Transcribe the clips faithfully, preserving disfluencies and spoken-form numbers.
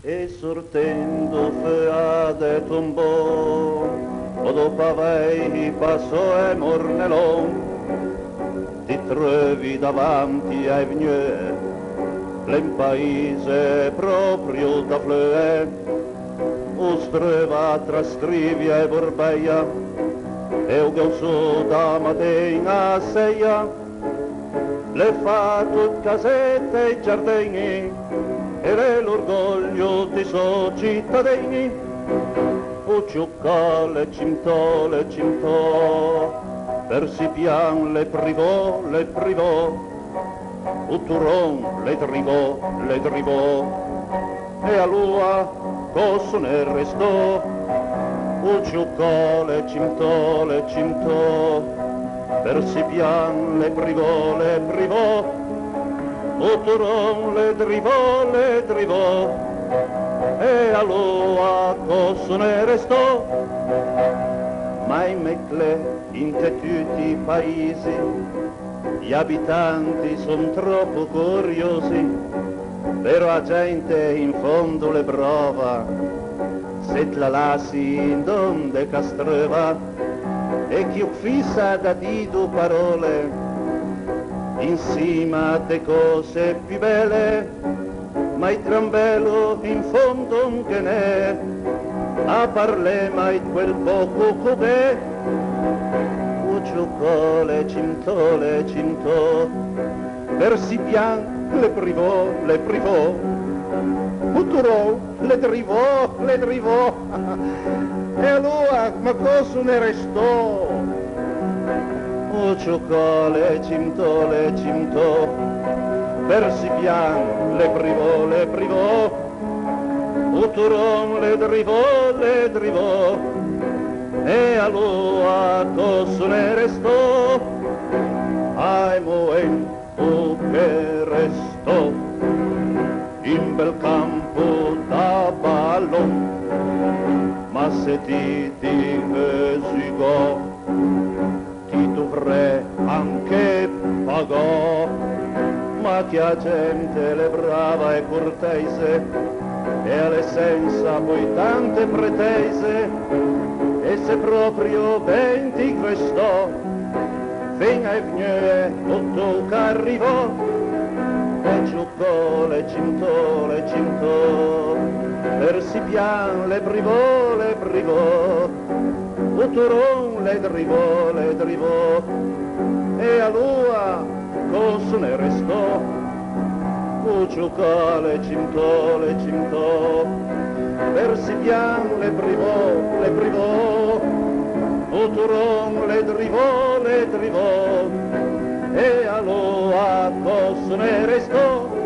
E sortendo feua de tombou, o doppo avei passou e Mornelon, ti treuvi davanti a-e vgneue, l'é un paise proprio da fleue, o streuva tra Scrivia e Borbeia, e o gh'é o sô da matin a seia. L'é fato de casette e giardegni, e l'é l'orgoglio dei sò citadegni. O ciocò l'é cimtò, l'é cimtò, Persipian l'é privò, l'é privò, o Toron l'é drivò, l'é drivò. E aloa cöso ne restò? O ciocò l'é cimtò, l'é cimtò, Persipian l'é privò, l'é privò, o Toron l'é drivò, l'é drivò. E aloa cöso ne restò? Ma i meclè inte tutti i paisi, i abitanti son tròpo coriosi, però a gente in fondo l'é bròva, se te la lassi in donde ch'a streuva, e chi o fissa da dî do paròle in sima de cöse pì bèle. Ma i trambello in fondo no ghe n'é, a parlé mai de quel pöco ch'o gh'é. O ciocò l'é cimtò, l'é cimtò, Persipian l'é privò, l'é privò, o Toron l'é drivò, l'é drivò. E aloa, ma cöso ne restò? O ciocò l'é cimtò, l'é cimtò, Persipian l'é privò, l'é privò, o Toron l'é drivò, l'é drivò. E aloa cöso ne restò? Ai moen, o che restò, un bel campo da balon, ma se ti ti veu zugâ, ti dovrè anche pagâ. Ma chi a gente l'é brava e corteise, e a l'é sensa poi tante preteise, e se proprio ben ti veu stâ, fin a-e vgneue o toca rivâ. E ciocò l'é cimtò, l'é cimtò, Persipian l'é privò, l'é privò, o Toron l'é drivò, l'é drivò. E aloa cöso ne restò? O ciocò l'é cimtò, l'é cimtò, Persipian l'é privò, l'é privò, o Toron l'é drivò, l'é drivò. E aloa cöso ne restò?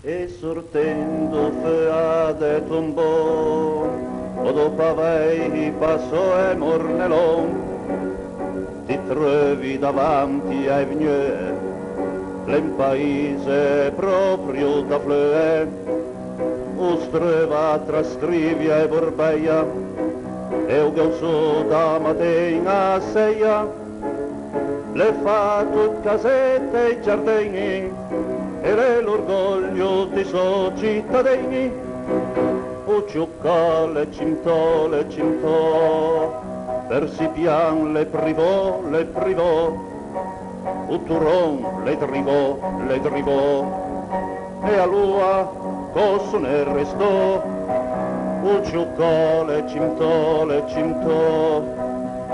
E sortendo feua de tombou, o doppo avei passou e Mornelon, ti treuvi davanti a-e vgneue, l'é un paise proprio da fleue, o streuva tra Scrivia e Borbeia, e o gh'é o sô da matin a seia. L'é fato casette e giardegni, e l'é l'orgoglio di sô citadegni. O ciocò l'é cimtò, l'é cimtò, Persipian l'é privò, l'é privò, o Toron l'é drivò, l'é drivò. E aloa cöso ne restò? O ciocò l'é cimtò, l'é cimtò,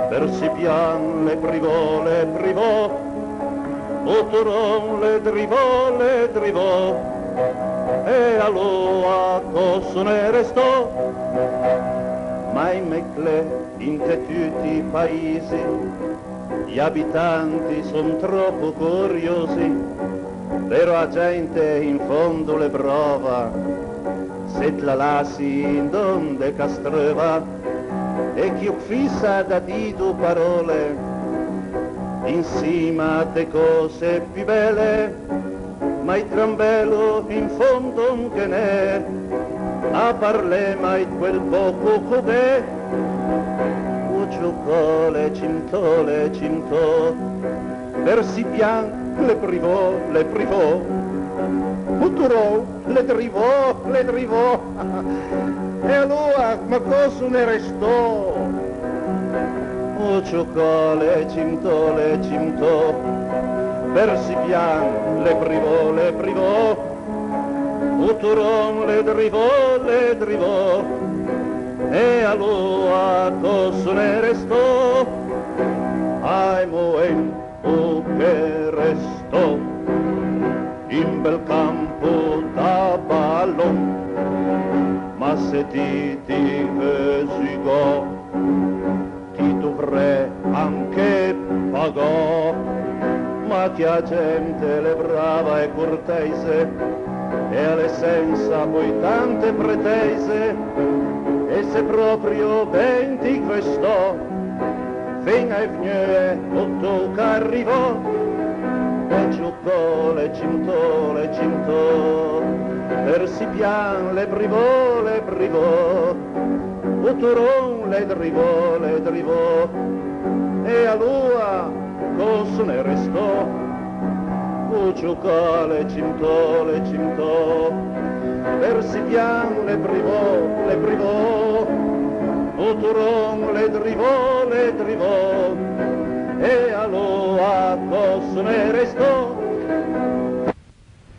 Persipian l'é privò, l'é privò, o Toron l'é drivò, l'é drivò. E aloa cöso ne restò? Ma i meclè inte tutti i paisi, i abitanti son tròpo coriosi, però a gente in fondo l'é bròva, se te la lassi in donde ch'a streuva, e chi o fissa da dî do paròle, in sima de cöse pì bèle, ma i trambello in fondo no ghe n'é, a parlé mai de quel pöco ch'o gh'é. O ciocò l'é cimtò, l'é cimtò, Persipian l'é privò, l'é privò, o Toron l'é drivò, l'é drivò. E aloa, ma cöso ne restò? O ciocò l'é cimtò, l'é cimtò, Persipian l'é privò, l'é privò, o Toron l'é drivò, l'é drivò. E aloa cöso ne restò? Ai moen, o che restò? Un bel campo da balon, ma se ti ti veu zugâ, ti dovrè anche pagâ. Ma chi a gente l'é brava e corteise, e a l'é sensa poi tante preteise, e se proprio ben ti veu stâ, fin a-e vgneue o toca rivâ. E ciocò l'é cimtò, l'é cimtò, Persipian l'é privò, l'é privò, o Toron l'é drivò, l'é drivò. E aloa cöso ne restò? O ciocò l'é cimtò, l'é cimtò, Persipian l'é privò, l'é privò, o Toron l'é drivò, l'é drivò. E aloa cöso ne restò?